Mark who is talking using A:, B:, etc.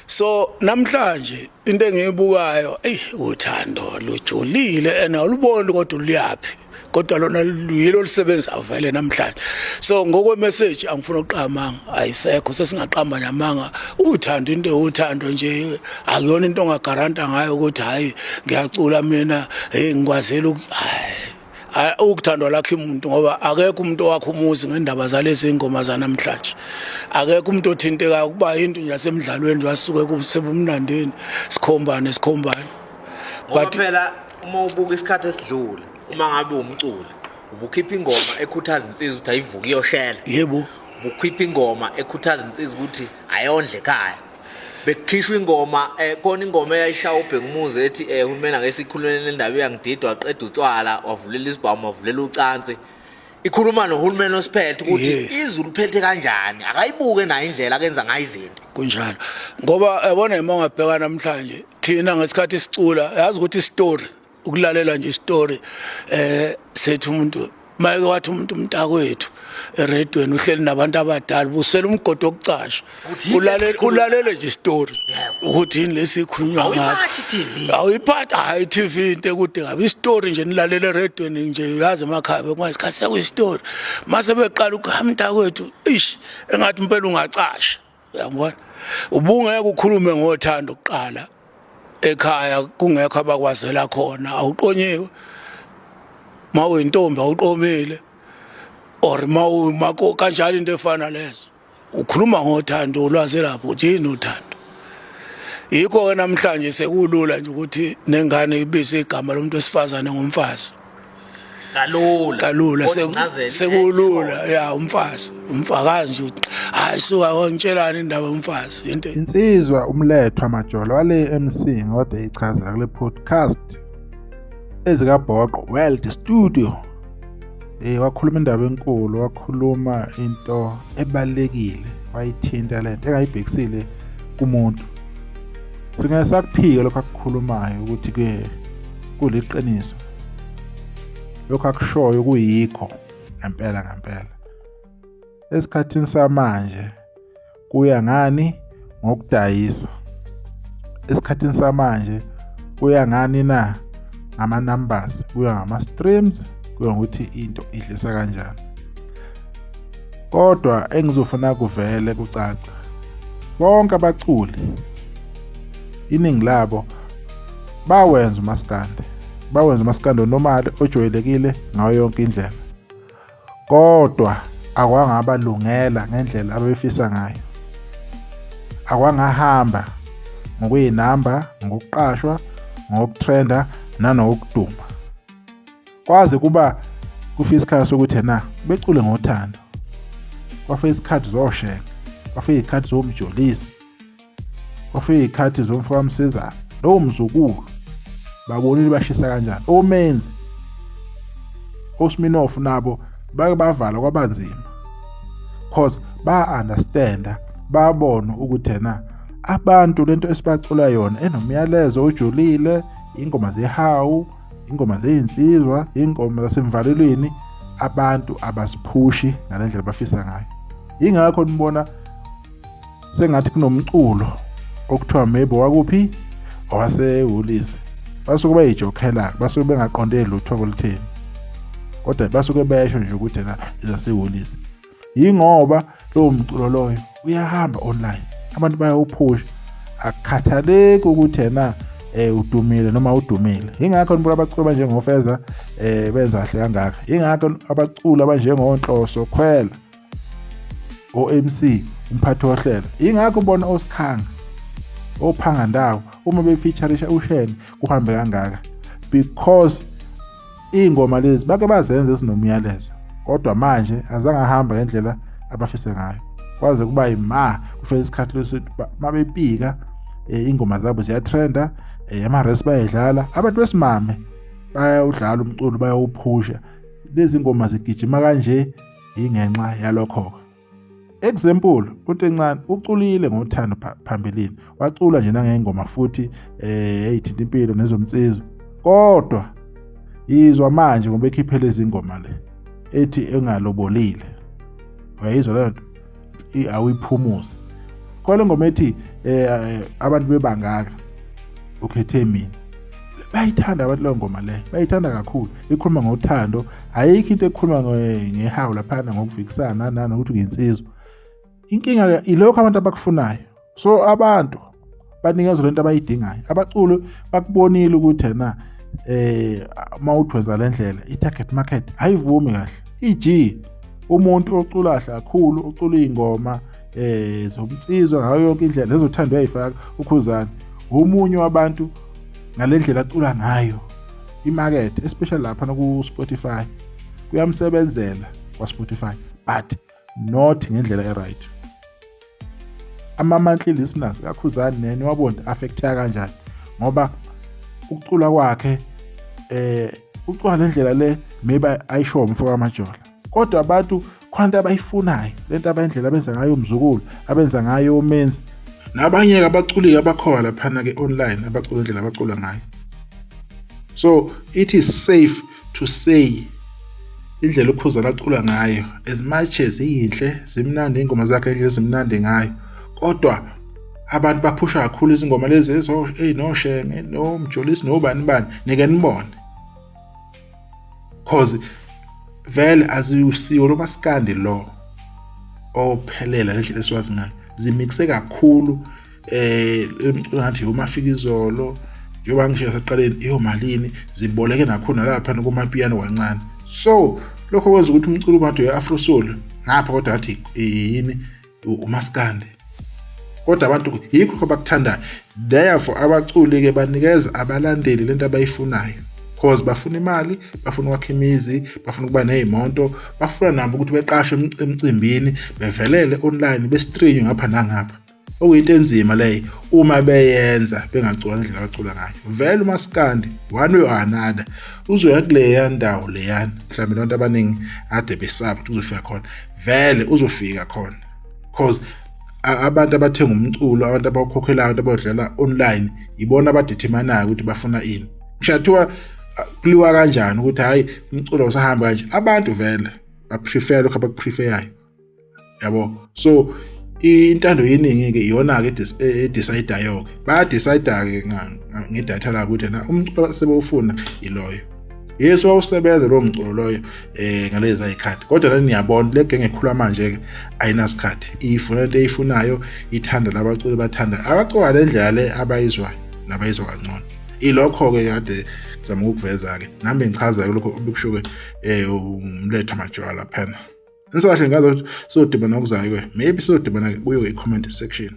A: So namhlanje into engiyibukayo, ey, uthando lujulile and awuluboni kodwa luyaphi, kodwa lona yilo lisebenza vele namhlanje. So ngokwe message angifuna ukuqamba, ayisekho, sesingaqamba nyamanga. Uthando, into uthando nje akuyona into ongagaranta ngayo ukuthi hayi, ngiyacula mina, hey, ngikwazela hayi ukuthandwa lakho umuntu, ngoba akekho umuntu owakho umuzi ngendaba zalezi ingoma zanamhlanje. Akekho umuntu othintekayo, kuba into nje yasemdlalweni nje, wasuke kusebumnandini, sikhombane sikhombane.
B: Ngoba phela uma ubuka isikhathi esidlule, uma ngabe umculi ubukhipha ingoma ekhuthaza insizwa ukuthi ayivuke iyoshela, ubukhipha ingoma ekhuthaza insizwa ukuthi ayondle ekhaya, bekukhishwa ingoma khona ingoma eyayishaya uBhekumuzi ethi uhulumeni ake sikhulumele le ndaba iyangididwa, waqeda utshwala, wavulela isibhamu, wavulela ucansi, ikhuluma nohulumeni osiphethe ukuthi izulu liphethe kanjani, akayibuke nayo indlela akenza ngayo izinto.
A: Kunjalo, ngoba yabona uma ungabheka namhlanje, thina ngesikhathi sicula, yazi ukuthi istory, ukulalela nje istory sethu, umuntu mayeke wathi umuntu umntakwethu eredweni, uhleli nabantu abadala, busela umgodi wokucasha, ulalele, ulalele nje istory ukuthi yini lesikhulunywa ngayo.
B: Awuyiphathi TV.
A: Awuyiphathi, hayi, TV into ekude ngabe istory nje nilalele eredweni nje. Uyazi emakhaya bekuyisikhathi sekuyistory, mase beqala ukuhamntakwethu, ish, engathi impela ungacasha, uyabona, ubungeke ukhulume ngothando kuqala ekhaya kungekho abakwazela khona. Awuqonyiwe mawuyintombi, awuqomile or mawumako kanjalo, into efana lezo. Ukhuluma ngothando, ulwazi lapho ukuthi yini uthando. Yikho ke namhlanje sekulula nje ukuthi nengane ibize igama lomuntu wesifazane ngomfazi.
B: Kalula.
A: Kalula.
B: Kodwa incazelo
A: Sekulula ya, umfazi, umfakazi nje ukuthi hayi, suka wangitshelani indaba yomfazi, into.
C: Insizwa uMlethwa Majolo wale MC ngodwa ichaza kule podcast ezikaBhoqo World Studio. Wakhuluma indaba enkulu, wakhuluma into ebalekile, wayithinta lento engayibhekisile kumuntu. Singeke sakuphika lokho akukhulumayo ukuthi ke kuliqiniso. Lokho akushoyo kuyikho ngempela ngempela. Esikhathini samanje kuya ngani ngokudayisa. Esikhathini samanje kuya ngani na ngama numbers, kuya ngama streams, kuya ngokuthi into idlisa kanjani. Kodwa engizofuna kuvele kucaca, bonke abaculi iningi labo bawenza umaskandi, bawenza umaskandi onormal ojwayelekile ngayo yonke indlela, kodwa akwangabalungela ngendlela abebefisa ngayo, akwangahamba ngokuyinamba, ngokuqashwa, ngokutrenda nanokuduma, kwaze kuba kufika isikhathi sokuthi na becule ngothando, kwafika isikhathi zoshenga, kwafika izikhathi zomjolisi, kwafika izikhathi zomfo kaMsizana, lowo mzukulu babonile bashisa kanjani, omenzi oSminoff nabo bake bavala kwabanzima, cause ba understanda, babona ukuthi ena abantu lento esibacula yona enomyalezo ojulile, ingoma zehawu, ingoma zeyinsizwa, ingoma zasemvalelweni, abantu abasiphushi ngalendlela bafisa ngayo. Ingakho nibona sengathi kunomculo okuthiwa maybe wakuphi, owasehulisi, basuke beyijokhela, basuke bengaqonde lutho kolutheni, kodwa basuke besho nje ukuthi na izasehulisi, yingoba lowo mculo loyo uyahamba online, abantu bayawuphusha, akukhathaleki ukuthi yena udumile noma udumile. Ingakho nibona abaculi abanjengofeza benza kahle kangaka, ingakho abaculi abanjengonhloso Khwela, o-MC, umphathi wohlelo, ingakho ubona osikhanga, ophanga ndawo, uma befeatureisha ushene kuhambe kangaka, because iy'ngoma lezi bake bazenza ezinomyalezo, kodwa manje azange ahamba ngendlela abafise ngayo, kwaze kuba yima kufika isikhathi lesi mabepika ingoma zabo ziyatrenda, ama-res bayayidlala, abantu besimame bayawudlala umculo, bayawuphusha, lezi ngoma zigijima kanje ingenxa yalokho. Example, uNtencane uculile ngothando phambilini, wacula nje nangengoma futhi eyithinta impilo nezomnsizwa, kodwa izwa manje ngoba ekhiphe lezi ngoma le ethi engalobolile, uyayizwa leyo nto, awuyiphumuze. Khona le ngoma ethi abantu bebangaka ukhethe mina, bayithanda abantu leyo ngoma leyo, bayithanda kakhulu. Ikhuluma ngothando, ayikho into ekhuluma ngehawu laphana, ngokuvikisana nanokuthi uyinsizwa. Inkinga-ke ilokhu abantu abakufunayo. So abantu banikezwa lento abayidingayo. Abaculi bakubonile ukuthi ena uma uthweza le ndlela i-target market ayivumi kahle. E.g. umuntu ocula kahle kakhulu, ucula iy'ngoma zobunsizwa ngayo yonke indlela, lezothando uyayifaka uKhuzani. Omunye wabantu ngale ndlela acula ngayo imakethe, especially lapha ku-Spotify, kuyamsebenzela kwa-Spotify, but not ngendlela e-right. Ama-monthly listeners kaKhuzani nene wabona affecteka kanjani, ngoba ukucula kwakhe ucula le ndlela le maybe ayisho umfo kaMajola, kodwa abantu khona into abayifunayo, lento abayindlela abenza ngayo umzukulu, abenza ngayo umenzi, nabanye-ke abaculi-ke abakhona laphana-ke online abacula indlela abacula ngayo. So it is safe to say indlela uKhuzani acula ngayo, as much as iyinhle, zimnandi iy'ngoma zakhe, indlela ezimnandi ngayo, kodwa abantu baphusha kakhulu izingoma lezi ey'noShenge noMjolisi nobani bani, nike nibone, cause vele aziwusiwo lo maskandi lo ophelela ngendlela esiwazi ngayo, zimixe kakhulu umculo ngathi uMafikizolo, njengoba ngisho ngasekuqaleni iyomalini, ziboleke nakhona lapha kumapiano kancane. So lokho kwenza ukuthi umculo ubantu we-afro soul ngapha, kodwa ngathi yini umaskandi, kodwa abantu yikho abakuthandayo. Therefore abaculi-ke banikeza abalandeli lento abayifunayo, cause bafuna imali, bafuna ukwakha imizi, bafuna ukuba ney'moto, bafuna nabo ukuthi beqashwe emcimbini, bevelele online, bestreamwe ngapha nangapha, okuyinto enzima leyo uma beyenza bengacula indlela abacula ngayo. Vele umaskandi one way or another uzoya kuleya ndawo leyana, mhlawumbe abantu abaningi ade besaba ukuthi uzofika khona, vele uzofika khona, cause abantu abathenga umculo, abantu abawukhokhelayo, abantu abawudlala online, ibona abadeterminayo ukuthi bafuna ini. Ngisho kuthiwa kuliwa kanjani ukuthi hhayi umculo usahamba kanje, abantu vele baprefer lokhu abakupreferayo, yabo. So intando yeningi-ke iyona-ke edecidayo-ke, bayadecida-ke ngedatha labo ukuthi na umculo sebewufuna iloyo. Yes, wawusebenza lowo mculo loyo ngalezi ayikhathi, kodwa la niyabona le genge ekhula manje-ke ayinasikhathi, ifuna into eyifunayo, ithanda labaculi bathanda abacula le ndlela le abayizwayo nabayizwa kangcono. Ilokho-ke kade ngizama ukukuveza-ke nami, ngichaza-ke lokho obekusho-ke uMlethwa Majola laphana. Nisakahle, ngazi ukuthi sizodibana okuzayo-ke, maybe sizodibana kuyo i-comment section.